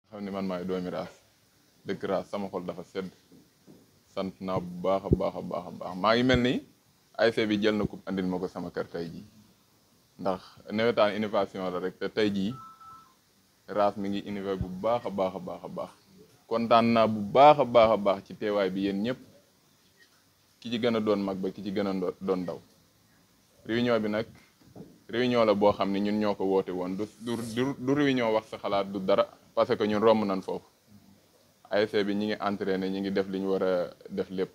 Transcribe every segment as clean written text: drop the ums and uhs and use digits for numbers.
xam ni man maay doomi Raas dëkk Raas sama xol dafa sedd sant naa bu baax a baax a baax a baax maa ngi mel ni ASC bi jël na coupe andil ma ko sama kër tey jii ndax nawetaan innovation la rek te tey jii Raas mi ngi innové bu baax a baax a baax a baax kontaan naa bu baax a baax a baax ci teewaay bi yéen ñëpp ki ci gën a doon mag ba ki ci gën a doon ndaw réunion bi nag réunion la boo xam ne ñun ñoo ko woote woon du réunion wax sa xalaat du dara parce que ñun romb nañ foofu ASC bi ñi ngi entraîné ñi ngi def li ñu war a def lépp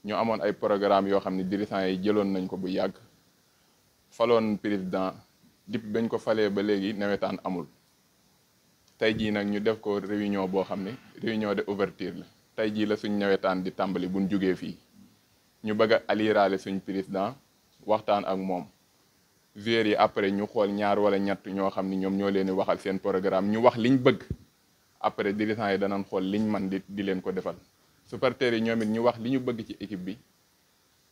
ñu amoon ay programme yoo xam ne dirigeants yi jëloon nañ ko bu yàgg faloon président depuis bañ ko falee ba léegi nawetaan amul tey jii nag ñu def ko réunion boo xam ne réunion de ouverture la tey jii la suñ nawetaan di tàmbali buñ jógee fii ñu bëgg a aliraale suñ président waxtaan ak moom joueurs yi après ñu xool ñaar wala ñett ñoo xam ni ñoom ñoo leen di waxal seen programme ñu wax liñ bëgg après dirigeants yi danañ xool liñ man di leen ko defal supporters yi ñoom it ñu wax li ñu bëgg ci équipe bi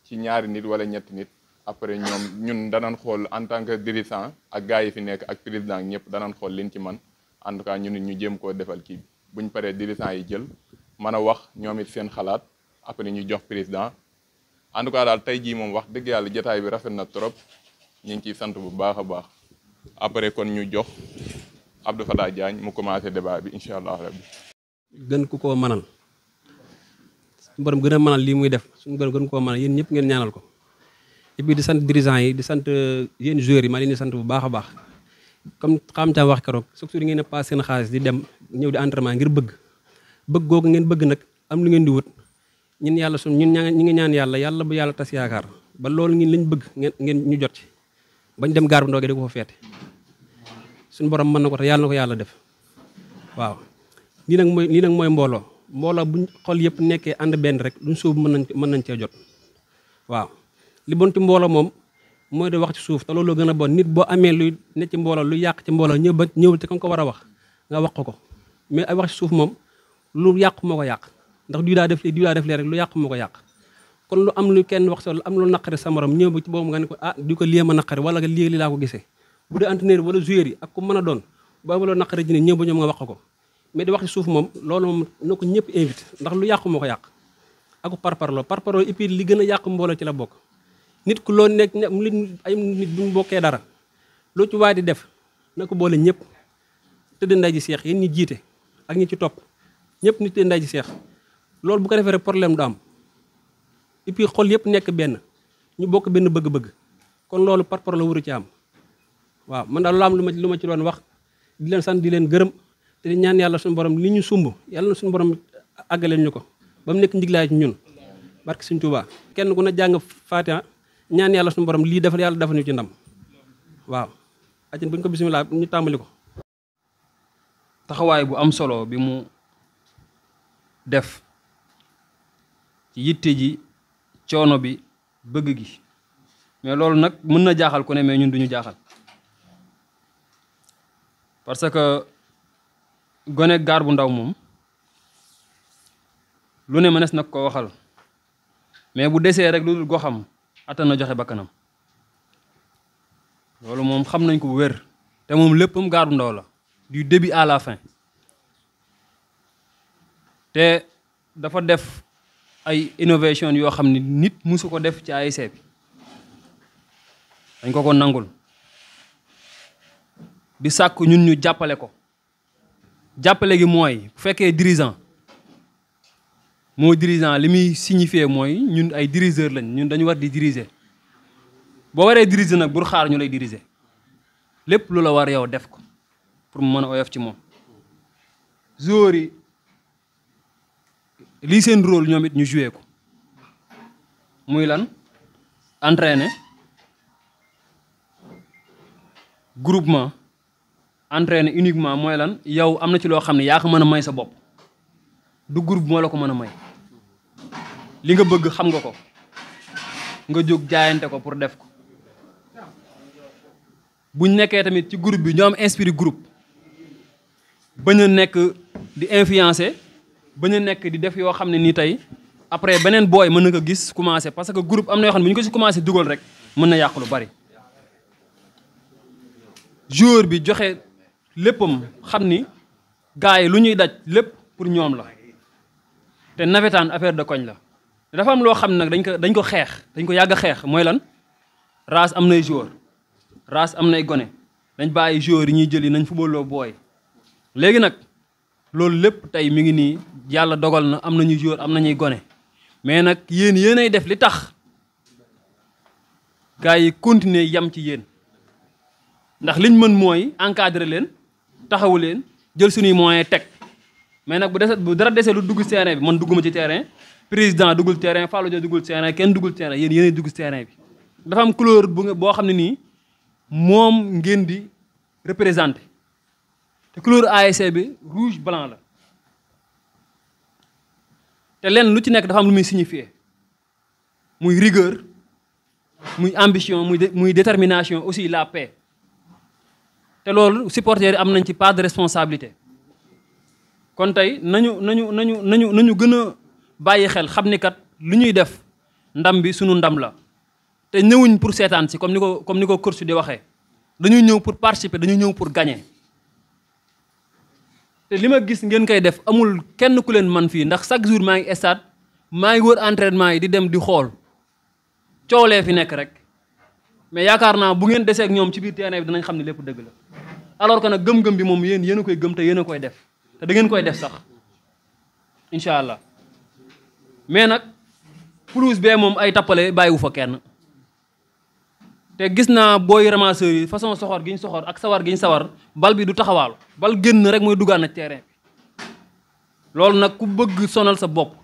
ci ñaari nit wala ñetti nit après ñoom ñun danañ xool en tant que dirigeant ak gars yi fi nekk ak président ñëpp danañ xool liñ ci man en tout cas ñu nit ñu jéem koo defal kii bi buñ paree dirigeants yi jël mën a wax ñoom it seen xalaat après ñu jox président en tout cas daal tey jii moom wax dëgg yàlla jotaay bi rafet na trop ñu ngi ciy sant bu baax a baax après kon ñu jox Abdou Fatah Diagne mu commencé débat bi incha allah rabbi gën ku koo mënal suñu borom gën a mënal lii muy def suñu borom gën koo mënal yéen ñëpp ngeen ñaanal ko et puis di sant dirigeants yi di sant yéen joueurs yi ma leen di sant bu baax a baax comme xam caa wax keroog chaque jour ngeen a paas seen xaalis di dem ñëw di entraînement ngir bëgg googu ngeen bëgg nag am lu ngeen di wut ñun yàlla suñ ñun ñi ngi ñaan yàlla bu yàlla tas yaakaar ba loolu ngeen lañ bëgg ngeen ñu jot ci bañ dem gaar bu ndoogee di ko fa feete suñu borom mën na ko te yàlla na ko yàlla def waaw lii nag mooy mbooloo buñ xol yëpp nekkee ànd benn rek duñ suuf mën nañ cee jot waaw li bon ci mbooloo moom mooy di wax ci suuf te loolu gën a bon nit boo amee luy ne ci mbooloo lu yàq ci mbooloo ñëwal te ka nga ko war a wax nga wax ko mais ay wax ci suuf moom lu yàq moo ko yàq ndax du daa def lee rek lu yàq moo ko yàq kon lu am lu kenn wax lu am lu naqari sa morom ñëw ba ci boobu nga ne ko di ko lii ma naqari wala lii li laa ko gisee bu dee entraîneur wala joueur yi ak ku mën a doon boobu loolu naqari ji ne ñëw ba ñoom nga wax ko mais di wax ci suuf moom loolu moom na ko ñëpp invité ndax lu yàqu moo ko yàq aku parparloo et puis li gën a yàq mbooloo ci la bokk nit ku loo nekk ay nit bu ñu bokkee dara loo ci waay di def na ko boole ñëpp tëdd nday ji seex yéen ñi jiite ak ñi ci topp ñëpp nit tëdd nday ji seex loolu bu ko defee rek problème du am et puis xol yëpp nekk benn ñu bokk benn bëgg-bëgg kon loolu parparloo wuru ci am waaw man daal lu am lu ma ci doon wax di leen sant di leen gërëm te di ñaan yàlla suñu borom li ñu sumb yàlla na suñu borom àggaleen ñu ko ba mu nekk njiglaay ci ñun barke Sëñ Tuubaa kenn ku na jàng Faatiha ñaan yàlla suñu borom lii defal yàlla defal ñu ci ndam waaw acin bu ñu ko bisimilah ñu tàmbali ko taxawaay bu am solo bi mu def ci yitte ji coono bi bëgg gi mais loolu nag mën na jaaxal ku ne mais ñun duñu jaaxal parce que gone gaar bu ndaw moom lu ne mënees nag ko waxal mais bu desee rek lu dul goxam attan na joxe bakkanam loolu moom xam nañ ko bu wér te moom léppam gaar bu ndaw la du début à la fin te dafa def ay innovation yoo xam ne nit musu ko def ci ASC bi dañ ko nangul di sàkk ñun ñu jàppale ko jàppale gi mooy bu fekkee dirigeant moo dirigeant li muy signifier mooy ñun ay dirigeur lañ ñun dañu war di diriger boo waree diriger nag bul xaar ñu lay diriger lépp lu la war yow def ko pour mu mën a oyof ci moom joueurs yi lii seen rôle ñoom it ñu joué ko muy lan entraîner groupement entraîner uniquement mooy lan yow am na ci loo xam ne yaa ko mën a may sa bopp du groupe moo la ko mën a may li nga bëgg xam nga ko nga jóg jaayante ko pour def ko buñ nekkee tamit ci groupe bi ñoo am esprit groupe bañ a nekk di influencer bañ a nekk di def yoo xam ne nii tey après beneen booy mën na ko gis commencé parce que groupe am na yoo xam ne bu ñu ko si commencé dugal rek mën na yàq lu bari joueur bi joxe léppam xam ni gars yi lu ñuy daj lépp pour ñoom la te nawetaan affaire de koñ la dafa am loo xam ne nag dañ ko xeex dañ ko yàgg a xeex mooy lan race am nay joueur race am nay gone dañ bàyyi joueurs yi ñuy jëli nañ footballoo booy léegi nag loolu lépp tey mi ngi nii yàlla dogal na am nañuy joueur am nañuy gone mais nag yéenay def li tax gars yi continuer yam ci yéen ndax liñ mën mooy encadrer leen taxawu leen jël suñuy moyens teg mais nag bu dara desee lu dugg terrain bi man dugguma ci terrain président duggul terrain Fallou Dia duggul terrain kenn duggul terrain yéenay dugg terrain bi dafa am couleur boo xam ne nii moom ngeen di représenté te couleur ASC bi rouge blanc la te lenn lu ci nekk dafa am lu muy signifier muy rigueur muy ambition muy détermination aussi la paix te loolu supporters yi am nañ ci part de responsabilité kon tey nañu gën a bàyyi xel xam ni kat lu ñuy def ndam bi sunu ndam la te ñëwuñ pour seetaan si comme ni ko coach di waxee dañuy ñëw pour participer dañuy ñëw pour gagner te li ma gis ngeen koy def amul kenn ku leen man fii ndax chaque jour maa ngi stade maa ngi wër entraînement yi di dem di xool coolee fi nekk rek mais yaakaar naa bu ngeen desee ak ñoom ci biir terrain bi danañ xam ne lépp dëgg la alors que nag gëm-gëm bi moom yéen a koy gëm te yéen a koy def te da ngeen koy def sax incha allah mais nag pelouse bee moom ay tappale bàyyiwu fa kenn te gis naa booy ramasseurs yi façon soxor gi ñu soxor ak sawar gi ñu sawar bal bi du taxawaalu bal génn rek mooy duggaan na terrain bi loolu nag ku bëgg sonal sa bopp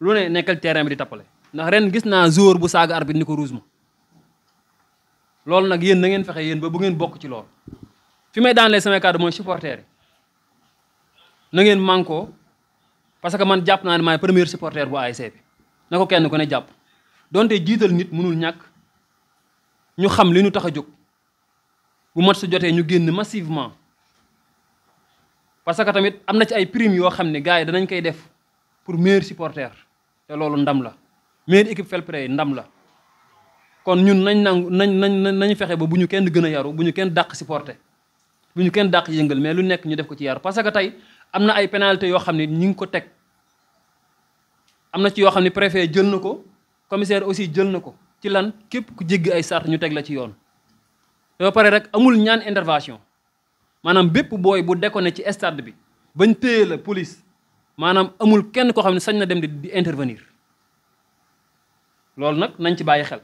lu ne nekkal terrain bi di tappale ndax ren gis naa joueur bu saaga arbitre ni ko rouge ma loolu nag yéen na ngeen fexe yéen ba bu ngeen bokk ci loolu fi may daanlee samay kàddu mooy supporter yi na ngeen mànkoo parce que man jàpp naa ne maay premier supporter bu ASC bi na ko kenn ku ne jàpp donte jiital nit mënul ñàkk ñu xam li ñu tax a jóg bu mat su jotee ñu génn massivement parce que tamit am na ci ay primes yoo xam ne gars yi danañ koy def pour meilleur supporter te loolu ndam la meilleure équipe fair play ndam la kon ñun nañ fexe ba bu ñu kenn gën a yaru bu ñu kenn dàq supporter bu ñu kenn dàq yëngal mais lu nekk ñu def ko ci yaru parce que tey am na ay pénalité yoo xam ne ñi ngi ko teg am na ci yoo xam ne préfet jël na ko commissaire aussi jël na ko ci lan képp ku jéggi ay sart ñu teg la ci yoon te ba pare rek amul ñaan intervention maanaam bépp booy bu déconné ci stade bi bañ téye la police maanaam amul kenn koo xam ne sañ na dem di intervenir loolu nag nañ ci bàyyi xel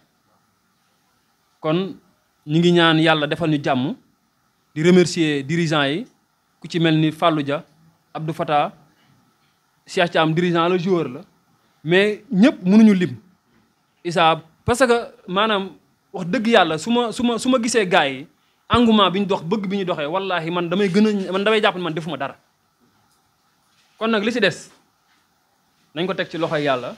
kon ñi ngi ñaan yàlla defal ñu jàmm di remercier dirigeants yi ku ci mel ni Fallou Dia Abdou Fatah Cheikh Thiam dirigeant la joueur la mais ñëpp mënuñu lim Issa parce que maanaam wax dëgg yàlla su ma gisee gars yi engouement bi ñu dox bëgg bi ñu doxee wallaahi man damay jàpp ne man defuma dara kon nag li ci des nañ ko teg ci loxoy yàlla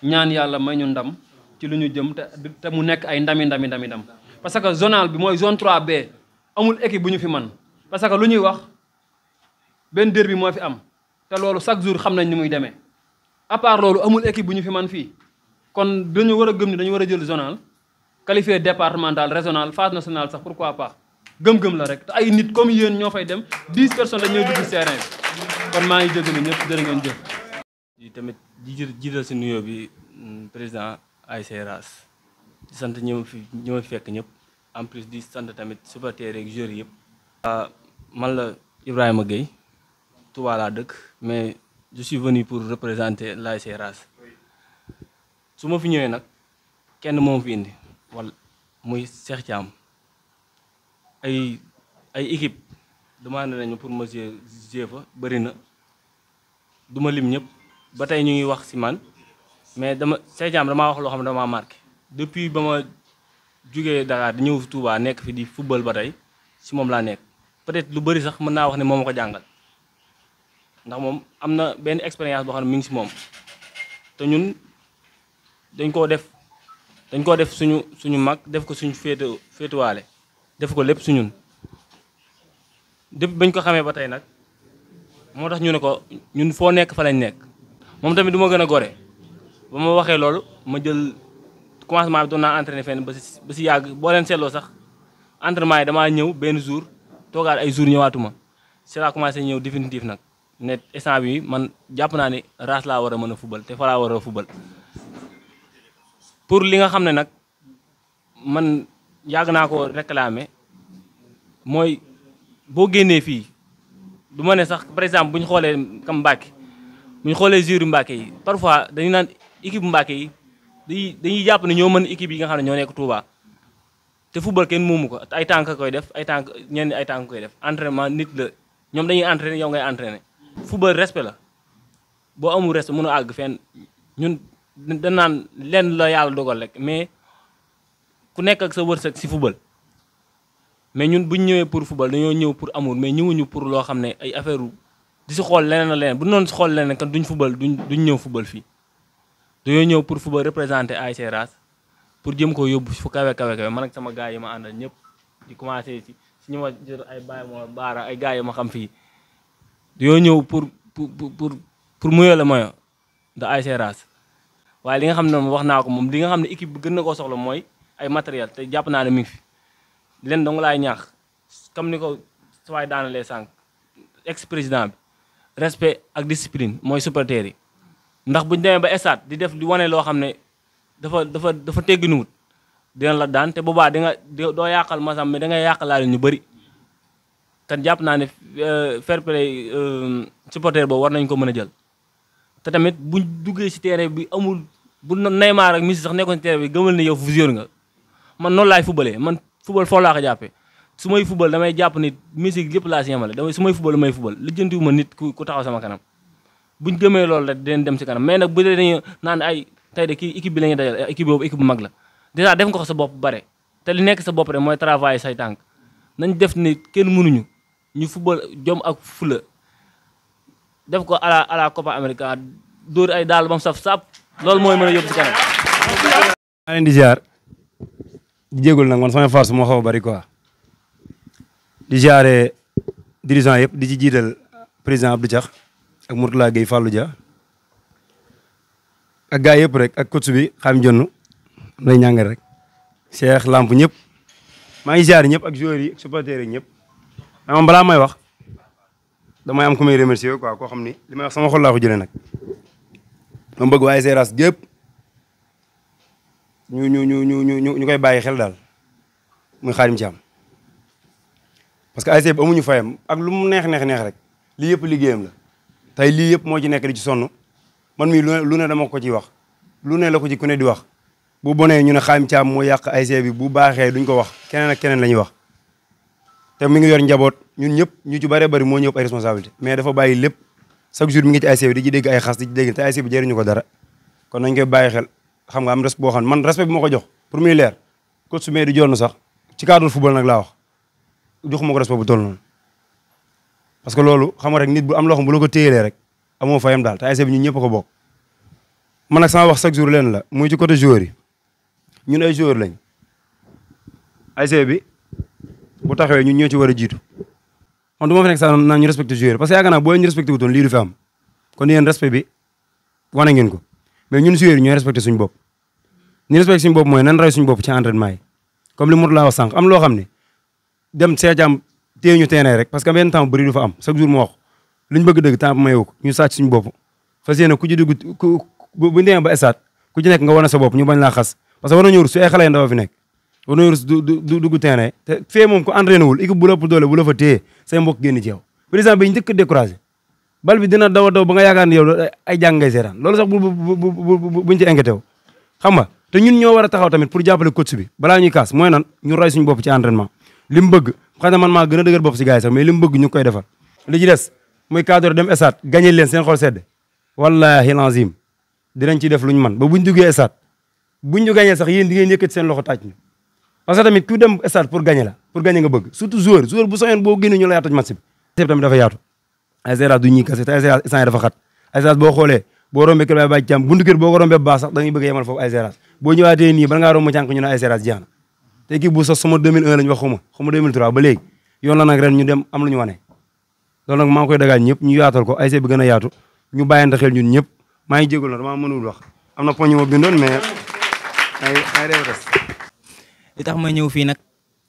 ñaan yàlla may ñu ndam ci lu ñu jëm te mu nekk ay ndam parce que zonal bi mooy zone 3B amul équipe bu ñu fi man parce que lu ñuy wax benn derby moo fi am te loolu chaque jour xam nañ ni muy demee à part loolu amul équipe bu ñu fi man fii kon dañu war a gëm ni dañu war a jël zonal qualifié départemental régional phase nationale sax pourquoi pas gëm-gëm la rek te ay nit comme yéen ñoo fay dem 10 personnes la ñooy dugg terrain bi kon maa ngi jégalu ñëpp jërë ngeen jëf. di tamit di jiital si nuyoo bi président ASC RAS di sant ñi ma fekk ñëpp en plus di sant tamit supporters ak joueurs yëpp. man la Ibrahima Gueye Touba laa dëkk mais je suis venu pour représenter l'ASC RAS su ma fi ñëwee nag kenn moom fi indi wala muy Cheikh Thiam ay équipe demandé nañu pour ma jouer fa bëri na du ma lim ñëpp ba tey ñu ngi wax si man mais Cheikh Thiam damaa wax loo xam ne damaa marqué depuis ba ma jugee Dakar di ñëw Touba nekk fi di football ba tey si moom laa nekk peut-être lu bëri sax mën naa wax ne moom ma ko jàngal ndax moom am na benn expérience boo xam ne mi ngi si moom te ñun dañ koo def suñu mag def ko suñu féetuwaale def ko lépp su depuis bañ ko xamee ba tey nag moo tax ñu ne ko ñun foo nekk fa lañ nekk moom tamit du ma gën a gore ba ma waxee loolu ma jël commencement bi doon naa entraîné fenn ba si yàgg boo leen seetloo sax entraînement yi damaa ñëw benn jour toogaat ay jour ñëwaatuma c'est là commencé ñëw définitif nag ne instant bi man jàpp naa ni Raas laa war a mën a fubal te fa laa war a fubal pour li nga xam ne nag man yàgg naa ko réclamer mooy boo génnee fii du ma ne sax par exemple bu ñu xoolee kam Mbàkke bu ñu xoolee joueurs Mbàkke yi parfois dañu naan équipe Mbàkke yi dañuy jàpp ne ñoo mën équipe yi nga xam ne ñoo nekk Touba te football kenn moomu ko ay tànk koy def ay tànk ñenn ay tànk koy def entraînement nit la ñoom dañuy entraîner yow ngay entraîner football respect la boo amul respect mënu àgg fenn ñun dañ naan lenn la yàlla dogal rek mais ku nekk ak sa wërsëg si football mais ñun bu ñu ñëwee pour football dañoo ñëw pour amour mais ñëwuñu pour loo xam ne ay affaire di si xool leneen ak leneen bu noonu si xool leneen kan duñ football duñ ñëw football fii dañoo ñëw pour football représenter ASC Rass pour jëm ko yóbbu fu kawe man ak sama gars yi ma àndal ñëpp di commencé ci ñu ma jël ay baay ma baara ay gars yi ma xam fii dañoo ñëw pour muyoo la moyo da ASC Rass waaye li nga xam ne wax naa ko moom li nga xam ne équipe bi gën na koo soxla mooy ay matériel te jàpp naa ne mi ngi fi leen dong laay ñaax comme ni ko sawaay daanalee sànq ex président bi respect ak discipline mooy supporters yi ndax buñu demee ba stade di def di wane loo xam ne dafa tegginuwut dina la daan te boobaa di nga doo yàqal masam mais da ngay yàqalaale ñu bëri te jàpp naa ne fair play supporter boobu war nañ ko mën a jël te tamit buñ duggee si terrain bi amul bu Neymar ak Messi sax nekkoon si terrain bi gëmal ne yow fu joueur nga man noonu laay fubalee man fubal foo laa ko jàppee su may fubal damay jàpp nit musique lépp laa si yemale su may fubal damay fubal lijjantiwu ma nit ku taxaw sama kanam buñ gëmee loolu rek dinañ dem si kanam mais nag bu dee dañu naan ay tey de kii équipe bi la ñuy dajal équipe boobu équipe bu mag la déjà def nga ko sa bopp bare te li nekk sa bopp rek mooy travail say tànk nañ def ni kenn mënuñu ñu fubal jom ak fula def ko à la Copa America dóor ay daal bam saf sap loolu mooy mën a yóbbu si kanam. maa leen di ziar di jégalu nag man sama force moo xaw a bari quoi di ziare dirigeant yëpp di ci jiital président Abdou Diakh ak Mourtala Gueye Fallou Dia ak gars yëpp rek ak coach bi xam jonn lay ñàngal rek Cheikh Lamp ñëpp maa ngi ziare ñëpp ak joueurs yi ak supporters yi ñëpp mais balaa may wax damay am ku may remercier quoi koo xam ni li may wax sama xol laa ko jëlee nag ma bëgg waa ASC Rass gépp ñu koy bàyyi xel daal muy Xaadim Thiam parce que ASC bi amuñu fayam ak lu mu neex rek lii yëpp liggéeyam la tey lii yëpp moo ci nekk di ci sonn man mii lu ne dama ko ciy wax lu ne la ko ci ku ne di wax bu bonee ñu ne Xaadim Thiam moo yàq ASC bi bu baaxee duñ ko wax keneen ak keneen la ñuy wax te mi ngi yor njaboot ñun ñëpp ñu ci bëree bëri moo ñëpp ay responsabilité mais dafa bàyyi lépp chaque jour mi ngi ci ASC bi di ci dégg ay xas di ci dégg te ASC bi jëriñu ko dara kon nañ koy bàyyi xel xam nga am respect boo xam ne man respect bi ma ko jox pour muy leer coach su mee di joon sax ci cadre football nag laa wax joxuma ko respect bu toll noonu parce que loolu xam nga rek nit bu am loo xam bu la ko téyelee rek amoo fayam daal te ASC bi ñun ñëpp ko bokk man nag sama wax chaque jour leen la muy ci côté joueur yi ñun ay joueur lañ ASC bi bu taxawee ñun ñoo ci war a jiitu man du ma fi nekk sax naan ñu respecté joueur parce que yaakaar naa boo ñu respecté wutoon lii du fi am kon yéen respect bi wane ngeen ko mais ñun joueur yi ñooy respecté suñu bopp ñu respecté suñu bopp mooy nan rey suñu bopp ci entraînement yi comme li mu la wax sànq am loo xam ne dem seecaam téye ñu terrain rek parce que benn temps bëri du fa am chaque jour mu wax li ñu bëgg dëgg temps mayewu ko ñu sàcc suñu bopp fas yéene ku ci dugg bu ñu demee ba stade ku ci nekk nga wane sa bopp ñu bañ laa xas parce que war nañu rus su ay xale ndaw fi nekk war nañu rus du dugg terrain te fee moom ko entraîné wul équipe bu la ëpp doole bu la fa téye say mbokk génn ci yow président bi njëkk a découragé bal bi dina daw a daw ba nga yaakaar ni yow ay jàng ngay seetaan loolu sax buñ ci inquiété wu xam nga te ñun ñoo war a taxaw tamit pour jàppale coach bi balaa ñuy kaas mooy nan ñu roy suñu bopp ci entraînement li mu bëgg xam ne man maa gën a dëgër bopp si gars yi sax mais li mu bëgg ñu koy defal li ci des muy cadre dem stade gagné leen seen xol sedd wallahi lazim dinañ ci def lu ñu man ba buñ duggee stade buñ ñu gagné sax yéen di ngeen yëkkati seen loxo tàcc ñu parce que tamit ku dem stade pour gagné la pour gagné nga bëgg surtout joueur bu soñoon boo génne ñu la yaatu match bi tamit dafa yaatu ASC Rass du ñuy kase te ASC Rass instant yi dafa xat ASC Rass boo xoolee boo rombee kër baay bàyyi càmm buntu kër boo ko rombee baax sax dañuy bëgg a yemal foofu ASC Rass boo ñëwaatee nii bala ngaa romb cànk ñu ne ASC Rass jeex na te équipe bu sos sama 2001 lañ wax xuma 2003 ba léegi yoon la nag ren ñu dem am lu ñu wane loolu nag maa ngi koy dagaan ñëpp ñu yaatal ko ASC bi gën a yaatu ñu bàyyante xel ñun ñëpp maa ngi jégalu na dama mënul wax am na poñ yu ma bindoon mais ay réew des li tax ma ñëw fii nag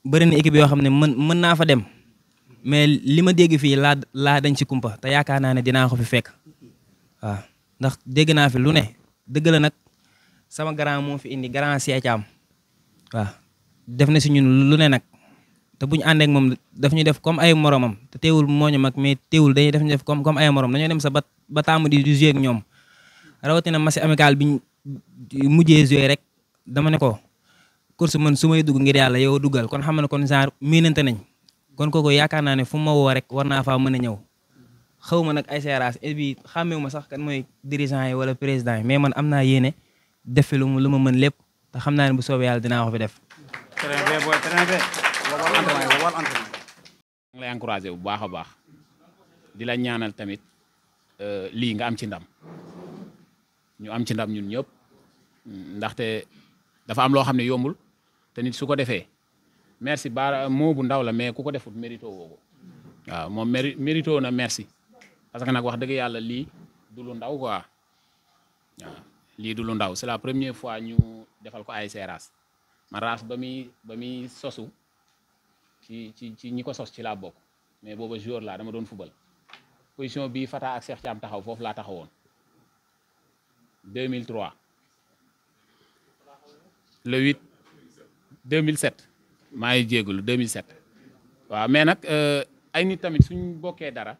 bëri na équipe yoo xam ne mën naa fa dem mais li ma dégg fii laa dañ ci kumpa te yaakaar naa ne dinaa ko fi fekk waaw ndax dégg naa fi lu ne dëgg la nag sama grand moo fi indi grand Cheikh Thiam waaw def na si ñun lu ne nag te bu ñu àndee ak moom daf ñu def comme ay moromam te teewul moo ñu mag mais teewul dañuy def ñu def comme ay morom dañoo dem sa ba tàmm di jouer ak ñoom rawatina match amical bi ñu mujjee jouer rek dama ne ko course man su may dugg ngir yàlla yow duggal kon xam na kon genre miinante nañ kon kooku yaakaar naa ne fu ma woo rek war naa faa mën a ñëw xaw ma nag ay seeraas et puis xàmmewu ma sax kan mooy dirigeant yi wala président yi mais man am naa yéene def fi lu ma mën lépp te xam naa ne bu soobee yàlla dinaa ko fi def. ngi lay encouragé bu baax a baax di la ñaanal tamit lii nga am ci ndam ñu am ci ndam ñun ñëpp ndaxte dafa am loo xam ne yombul te nit su ko defee merci ba moo bu ndaw la mais ku ko defut mérito woo ko waaw moom mérito na merci parce que nag wax dëgg yàlla lii du lu ndaw quoi waaw lii du lu ndaw c'est la première fois ñu defal ko ASC Raas man Raas ba muy sosu ci ñi ko sos ci laa bokk mais booba joueur laa dama doon fubal position bii Fata ak Cheikh Thiam taxaw foofu laa taxawoon 2003 le 8 2007 maa ngi jégalu 2007 waaw mais nag ay nit tamit suñ bokkee dara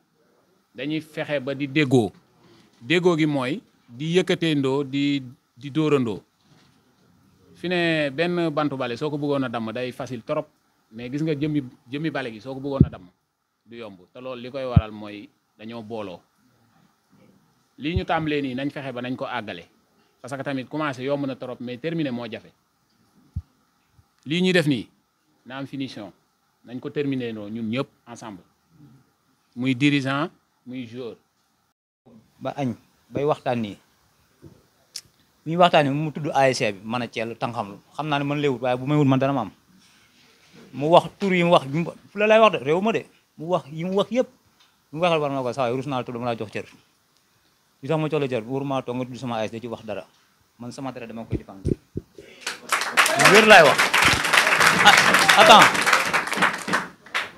dañuy fexe ba di déggoo gi mooy di yëkkateendoo di dóorandoo fi ne benn bantu bale soo ko bëggoon a damm day facile trop mais gis nga jëmmi bale gi soo ko bëggoon a damm du yomb te loolu li koy waral mooy dañoo booloo lii ñu tàmbalee nii nañ fexe ba nañ ko àggale parce que tamit commencé yomb na trop mais terminer moo jafe lii ñuy def nii na am finition nañ ko terminer noo ñun ñëpp ensemble muy dirigeant muy joueur. ba añ bay waxtaan nii bu ñuy waxtaan nii mu tudd ASC bi mën a ceel tànqam xam naa ne man léewut waaye bu may wut man dana ma am mu wax tur yi mu wax fu la lay wax de réew ma de mu wax yi mu wax yëpp mu waxal war na ko saa waay rus naa la tudd dama laa jox cër li tax ma jox la cër waruma toog nga tudd sama ASC ci wax dara man sama dara dama koy défendre lu wér laay wax attends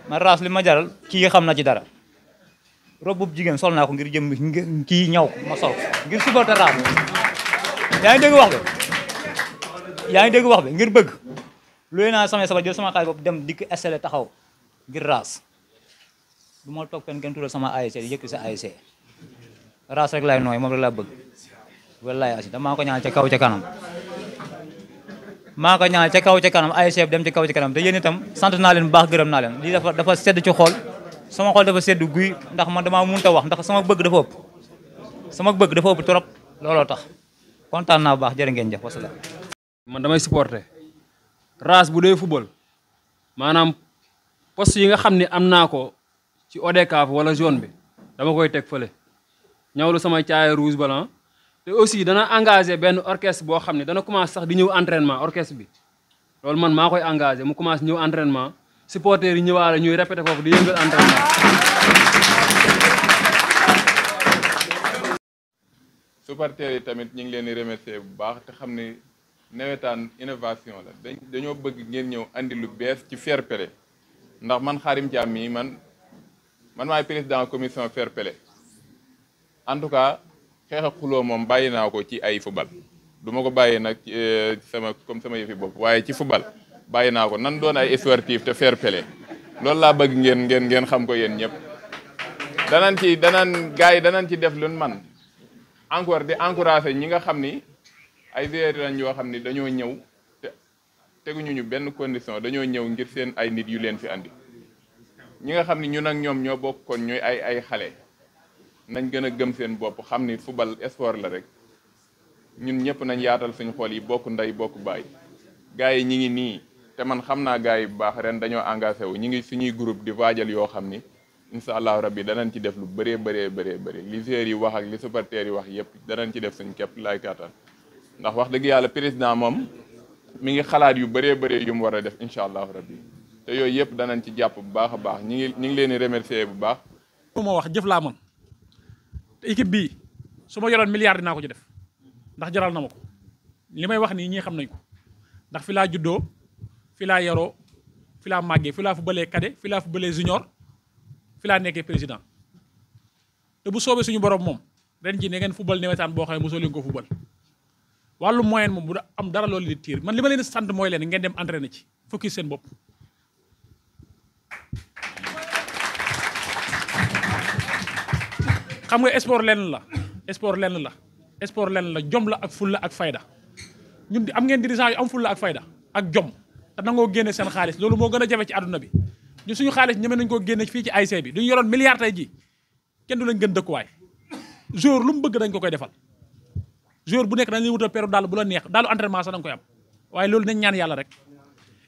man Raas li ma jaral kii xam na ci dara rob bu jigéen sol naa ko ngir jëm kii ñaw ma sol ngir supporter Raas yaa ngi dégg wax bi ngir bëgg luy naa samay sabar jël sama xaalis bopp dem dikk installé taxaw ngir Raas du ma toog fenn kenn tuddal sama ASC di yëkkati sa ASC Raas rek laay nooy moom rek laa bëgg wallaay asi damaa ko ñaan ca kaw ca kanam maa ko ñaan ca kaw ca kanam ASC dem ca kaw ca kanam te yéen itam sant naa leen bu baax gërëm naa leen lii dafa sedd ci xool sama xol dafa sedd guy ndax man damaa mënut a wax ndax sama bëgg dafa ëpp trop looloo tax kontaan naa bu baax jërë ngeen jëf wasalaam. man damay supporter Raas bu dee football maanaam poste yi nga xam ne am naa ko ci ODCAV wala zone bi dama koy teg fële ñawlu samay caaya rouge blanc te aussi dana engagé benn orchestre boo xam ne dana commencé sax di ñëw entraînement orchestre bi loolu man maa koy engagé mu commencé ñëw entraînement supporters yi ñëwaale ñuy répété foofu di yëngal entraînement. supporters yi tamit ñu ngi leen di remercier bu baax te xam ni nawetaan innovation la dañoo bëgg ngeen ñëw andi lu bees ci fair play ndax man Khadim Thiam mii man maay président commission fair play en tout cas xeex ak xuloo moom bàyyi naa ko ci ay football du ma ko bàyyi nag sama yëfi bopp waaye ci football bàyyi naa ko nan doon ay sportif te fair play loolu laa bëgg ngeen xam ko yéen ñëpp gars yi danañ ci def luñ man encore di encourager ñi nga xam ni ay joueurs lañ yoo xam ni dañoo ñëw te teguñu ñu benn condition dañoo ñëw ngir seen ay nit yu leen fi andi ñi nga xam ni ñun ak ñoom ñoo bokk kon ñooy ay xale nañ gën a gëm seen bopp xam ni football sport la rek ñun ñëpp nañ yaatal suñu xol yi bokk ndey bokk baay gars yi ñi ngi nii te man xam naa gars yi bu baax ren dañoo engagé wu ñi ngi suñuy groupe di waajal yoo xam ni incha allahu rabbi danañ ci def lu bëree li joueurs yi wax ak li supporters yi wax yëpp danañ ci def suñ képp laay kàttan ndax wax dëgg yàlla président moom mi ngi xalaat yu bëree yu mu war a def incha allahu rabbi te yooyu yëpp danañ ci jàpp bu baax a baax ñi ngi leen di remercier bu baax. moo wax jëf laa mën te équipe bii su ma yoroon milliard dinaa ko ci def ndax jaral na ma ko li may wax nii ñii xam nañ ko ndax fi laa juddoo fi laa yaroo fi laa màggee fi laa fubalee cadet fi laa fubalee junior fi laa nekkee président te bu soobee suñu borom moom ren ji ne ngeen football nawetaan boo xam ne mosoo leen ko football wàllu moyen moom bu am dara loolu di tiir man li ma leen sant mooy leen ngeen dem entraîner ci focus seen bopp. xam nga sport lenn la sport lenn la jom la ak fulla ak fayda ñun am ngeen dirigeant yu am fulla ak fayda ak jom te nangoo génne seen xaalis loolu moo gën a jafe ci àdduna bi ñun suñu xaalis ñeme nañ koo génne fii ci ASC bi duñu yoroon milliard tey ji kenn du lañ gën dëkkuwaay jour lu mu bëgg dañ ko koy defal jour bu nekk dañ lay wutal peru daal bu la neex daalu entraînement sax da nga koy am waaye loolu nañ ñaan yàlla rek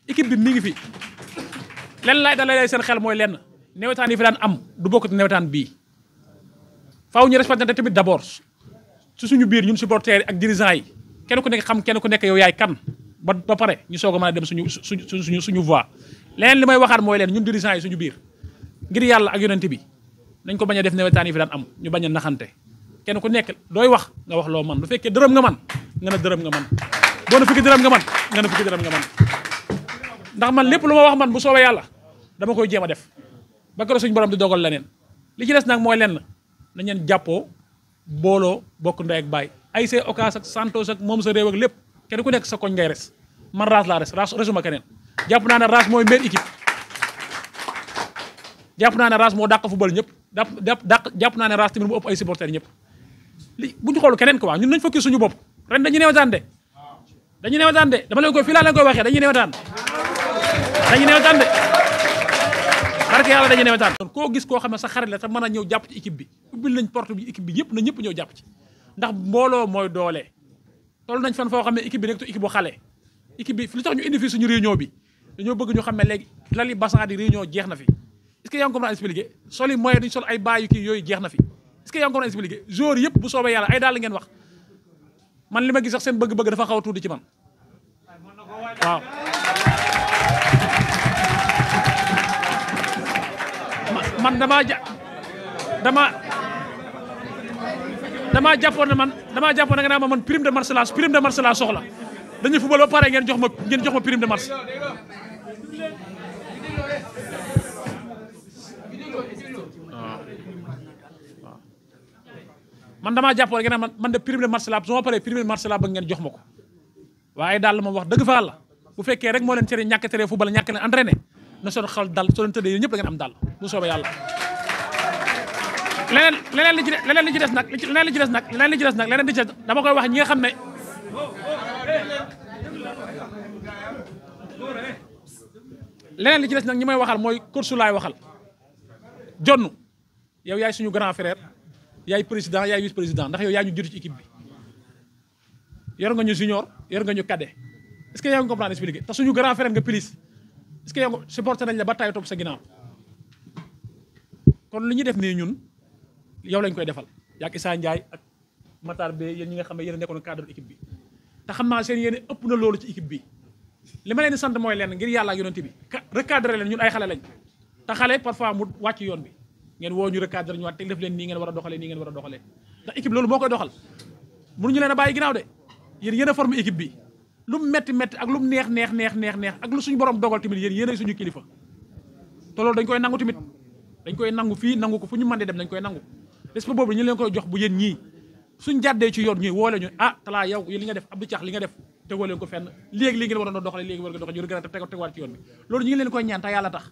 équipe bi mi ngi fi lenn laay dalee seen xel mooy lenn nawetaan yi fi daan am du bokk ci nawetaan bii faaw ñu respecté tamit d'abord su suñu biir ñun supporters yi ak dirigeants yi kenn ku nekk xam kenn ku nekk yow yaay kan ba pare ñu soog a mën a dem suñu voix leneen li may waxaat mooy leen ñun dirigeants yi suñu biir ngir yàlla ak yonent bi nañ ko bañ a def nawetaan yi fi daan am ñu bañ a naxante kenn ku nekk dooy wax nga wax loo man bu fekkee dërëm nga man nga ne dërëm nga man boo na fukki dërëm nga man nga ne fukki dërëm nga man ndax man lépp lu ma wax man bu soobee yàlla dama koy jéem a def ba keroog suñu borom di dogal leneen li ci des nag mooy lenn nañ leen jàppoo booloo bokk ndey ak baay ay see Ocass ak Santos ak moom sa réew ak lépp kenn ku nekk sa koñ ngay res man raas laa res resuma keneen jàpp naa ne raas mooy meilleure équipe jàpp naa ne raas moo dàq football ñëpp jàpp naa ne raas tamit mu ëpp ay supporters ñëpp li bu ñu xool keneen ko waa ñun nañ focus suñu bopp ren dañuy newetaan de dama leen koy fii laa leen koy waxee dañuy newetaan de barke yàlla dañuy newetaan koo gis koo xam ne sa xarit la te mën a ñëw jàpp ci équipe bi ubbil nañ porte bi équipe bi yëpp na ñëpp ñëw jàpp ci ndax mbooloo mooy doole toll nañ fan foo xam ne équipe bi nekk tu équipe bu xale équipe bi li tax ñu indi fii suñu réunion bi dañoo bëgg ñu xam ne léegi lali basan di réunion jeex na fi est-ce que yaa ngi ko mën a expliquer sol yi moyen duñu sol ay baayu kii yooyu jeex na fi est-ce que yaa ngi ko mën a expliquer joueurs yëpp bu soobee yàlla ay daal ngeen wax man li ma gis sax seen bëgg-bëgg dafa xaw a tuuti ci man waaw man damaa jàppoon ne nga naa ma man prime de marche laa soxla dañuy football ba pare ngeen jox ma prime de marche man damaa jàppoon ngeen man de prime de marche laa su ma paree prime de marche laa bëgg ngeen jox ma ko waaye daal moom wax dëgg fa la bu fekkee rek moo leen tere ñàkk tere football ñàkk leen entraîné na seen xel dal soo leen tëddee yéen ñëpp da ngeen am dal bu soobee yàlla leneen li ci des nag dama koy wax ñi nga xam ne leneen li ci des nag ñi may waxal mooy course laay waxal jonn yow yaay suñu grand frère yaay président yaay vice président ndax yow yaa ñu jiitu ci équipe bi yor nga ñu junior yor nga ñu cadet est-ce que yaa ngi comprendre expliquer te suñu grand frère nga plus est-ce que yaa ngi supporté nañ la ba tay topp sa ginnaaw kon li ñuy def nii ñun yow lañ koy defal yaak Issa Ndiaye ak Matar Bey yéen ñi nga xam ne yéen a nekkoon cadre équipe bi te xam naa seen yéen ëpp na loolu ci équipe bi li ma leen di sant mooy leen ngir yàlla ak yonent bi recadré leen ñun ay xale lañ te xale parfois mu wàcc yoon bi ngeen woo ñu recadré ñu waat teg def leen nii ngeen war a doxalee nii ngeen war a doxalee ndax équipe loolu moo koy doxal mënuñu leen a bàyyi ginnaaw de yéen a formé équipe bi lu mu metti ak lu mu neex ak lu suñu borom dogal tamit yéen a suñu kilifa te loolu dañ koy nangu tamit dañ koy nangu fii nangu ko fu ñu mën di dem dañ koy nangu respect boobu ñu leen koy jox bu yéen ñii suñ jàddee ci yoon ñuy woole ñu talaa yow li nga def Abdou Thiax li nga def tegoo leen ko fenn léegi lii ngeen waroon a doxale léegi war nga doxale ñu gën a tegaat ci yoon bi loolu ñu ngi leen koy ñaan te yàlla tax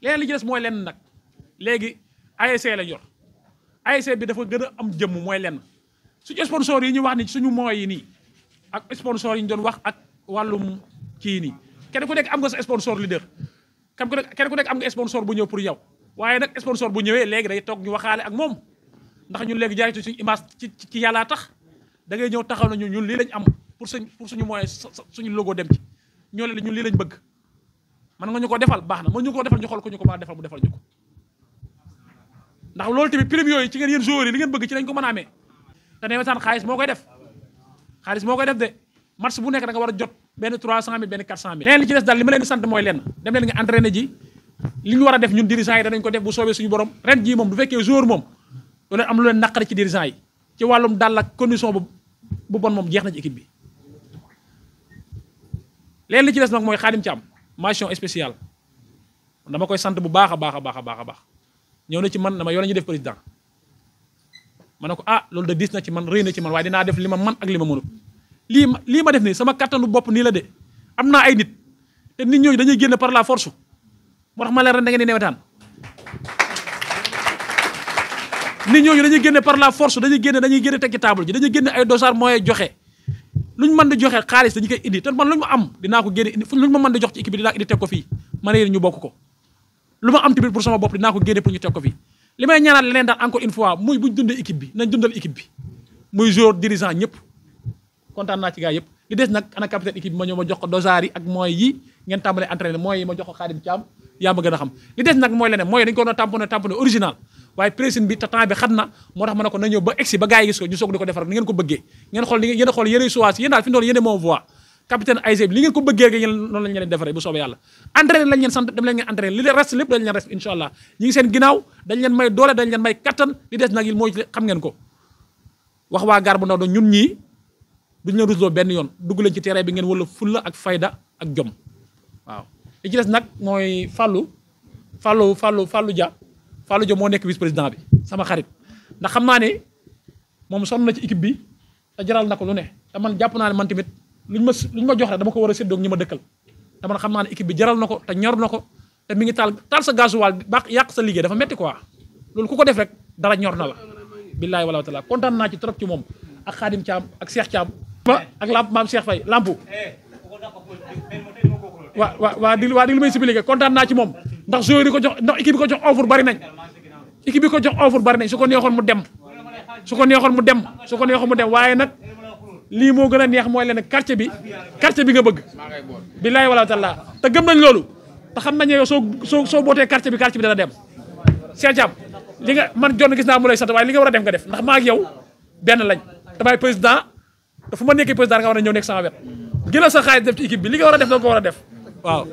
leneen li ci des mooy lenn nag léegi ASC lañ yor ASC bi dafa gën a am jëmm mooy lenn suñu sponsor yi ñu wax ni suñu moyens yi nii ak sponsor yi ñu doon wax ak wàllum kii nii kenn ku nekk am nga sa sponsor leader kenn ku nekk am nga sponsor bu ñëw pour yow waaye nag sponsor bu ñëwee léegi day toog ñu waxaale ak moom ndax ñun léegi jaay suñu image ci yàllaa tax da ngay ñëw taxaw na ñun lii lañ am pour suñu moyen suñu logo dem ci ñun lii lañ bëgg man nga ñu ko defal baax na mën ñu ko defal ñu xool ko ñu ko mën a defal mu defal ñu ko ndax loolu tamit prime yooyu ci ngeen yéen joueurs yi li ngeen bëgg ci lañ ko mën a amee te nawetaan xaalis moo koy def de match bu nekk da nga war a jot benn 300 000 benn 400 000 leneen li ci des daal li ma leen di sant mooy lenn dem leen nga entraîné ji li ñu war a def ñun dirigeants yi danañ ko def bu soobee suñu borom ren jii moom du fekkee joueur moom lu leen am lu leen naqari ci dirigeants yi ci wàllum dal ak condition bu bon moom jeex na ci équipe bi leneen li ci des nag mooy Khadim Thiam mention spéciale dama koy sant bu baax a baax ñëw na ci man dama yow la ñuy def président ma ne ko ah loolu de diis na ci man rëy na ci man waaye dinaa def li ma man ak li ma mënut lii ma def nii sama kattanu bopp nii la de am naa ay nit te nit ñooñu dañuy génn par la force moo tax ma leen ren da ngeen di newetaan nit ñooñu dañuy génne par la force dañuy génne teg ci table ji dañuy génne ay dossard mooy joxe luñ mën di joxe xaalis dañu koy indi te man luñ ma am dinaa ko génne indi luñ ma mën di jox ci équipe bi dinaa indi teg ko fii ma ne yéen ñu bokk ko lu ma am tamit pour sama bopp dinaa ko génne pour ñu teg ko fii li may ñaanal leneen daal encore une fois muy buñ dundee équipe bi nañ dundal équipe bi muy joueur dirigeant ñëpp kontaan naa ci gars yëpp li des nag ana capitaine équipe bi ma ñëw ma jox ko dossard yi ak mooy yi ngeen tàmbalee entraîné mooy yi ma jox ko Khadim Thiam yaa ma gën a xam li des nag mooy leneen mooy dañ ko doon tamponné original waaye pressing bi te temps bi xat na moo tax ma ne ko na ñëw ba egsi ba gars yi gis ko ñu soog di ko defar ni ngeen ko bëggee ngeen xool yéen a xool yéenay choix yéen daal fi ndool yéen moom voix capitaine ASC bi li ngeen ko bëggee rek yéen noonu lañ leen defaree bu soobee yàlla entraîné lañ leen sant dem leen ngeen entraîné li reste lépp dañ leen reste incha allah ñi ngi seen ginnaaw dañ leen may doole dañ leen may kattan li des nag yi mooy xam ngeen ko wax waa Gare bu Ndaw ñun ñii duñ leen rusloo benn yoon dugg leen ci terrain bi ngeen wala fulla ak fayda ak jom waaw li ci des nag mooy Fallou Dia moo nekk vice président bi sama xarit ndax xam naa ne moom sonn na ci équipe bi te jaral na ko lu ne te man jàpp naa ne man tamit luñ ma jox rek dama ko war a séddoo ak ñi ma dëkkal te man xam naa ne équipe bi jaral na ko te ñor na ko te mi ngi taal sa gasoil baax yàq sa liggéey dafa metti quoi loolu ku ko def rek dara ñor na la billaahi wala taala kontaan naa ci trop ci moom ak Khadim Thiam ak Cheikh Thiam ak maam Cheikh Faye lampu waa di lu may expliqué kontaan naa ci moom ndax joueur yi ko jox ndax équipe bi ko jox offre bari nañ équipe bi ko jox offre bari nañ su ko neexoon mu dem waaye nag lii moo gën a neex mooy leen quartier bi nga bëgg billaahi wala taala te gëm nañ loolu te xam nañ yow soo bootee quartier bi dana dem Cheikh Thiam li nga man jonn gis naa mu lay sant waaye li nga war a def nga def ndax maa ak yow benn lañ damay président te fu ma nekkee président nga war a ñëw nekk sama wet gën a sa xaalis def ci équipe bi li nga war a def da nga ko war a def waaw